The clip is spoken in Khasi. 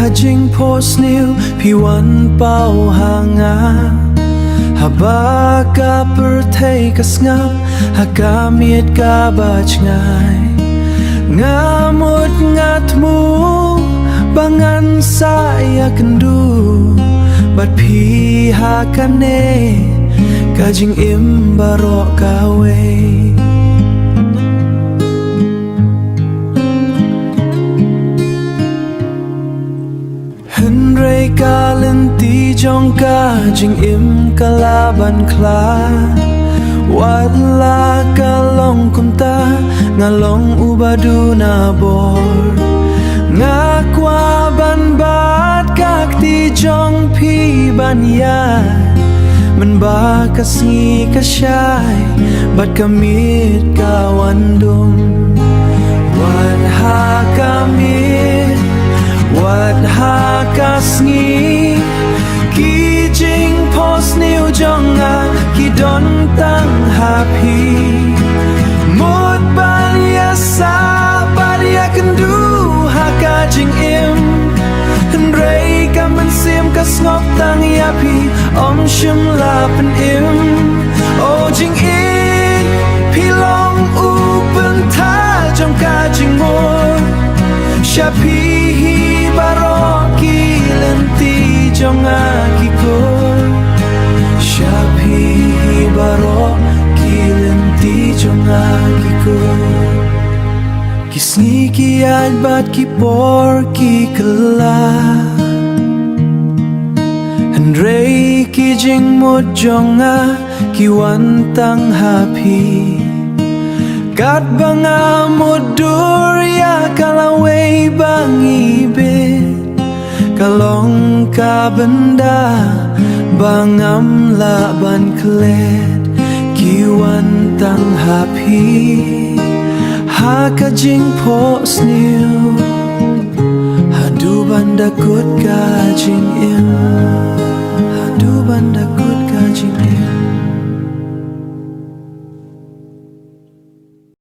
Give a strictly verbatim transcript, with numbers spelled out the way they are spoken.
Ka jingphohsniew phi wan paw ha nga, haba ka pyrthei ka sngap, ha ka miet kaba jngai. Nga mut nga thmu ba ngan sa ïakynduh bad phi ha kane ka jingim baroh kawei. Hynrei ka lynti jong ka jingim ka la ban khlad. Wat la ka long kumta, nga long uba duna bor. Nga kwah ban bat ka kti jong phi ban ïaid, mynba ka sngi ka shai bad ka miet ka wan dum. Wat ha ka miet, wat ha ka sngi, ki jingphohsniew jong nga ki don tang ha phi. Mut ban ïasah bad ïakynduh ha ka jingim, hynrei ka mynsiem ka sngap tang ïa phi, ym shym la pynim. O jingïeit, phi long u pyntha jong ka jingmut. Sha phi hi baroh ki lynti jong nga ki kut. Sha phi hi baroh ki lynti jong nga ki kut. Ki sngi ki ïaid bad ki por ki kylla, hynrei ki jingmut jong nga ki wan tang ha phi. Katba nga mutdur ïa ka lawei ba ngi bit, ka long ka bynda ba ngam lah ban klet. Ki wan tang ha phi ha ka jingphohsniew, haduh ban da kut ka jingim, haduh ban da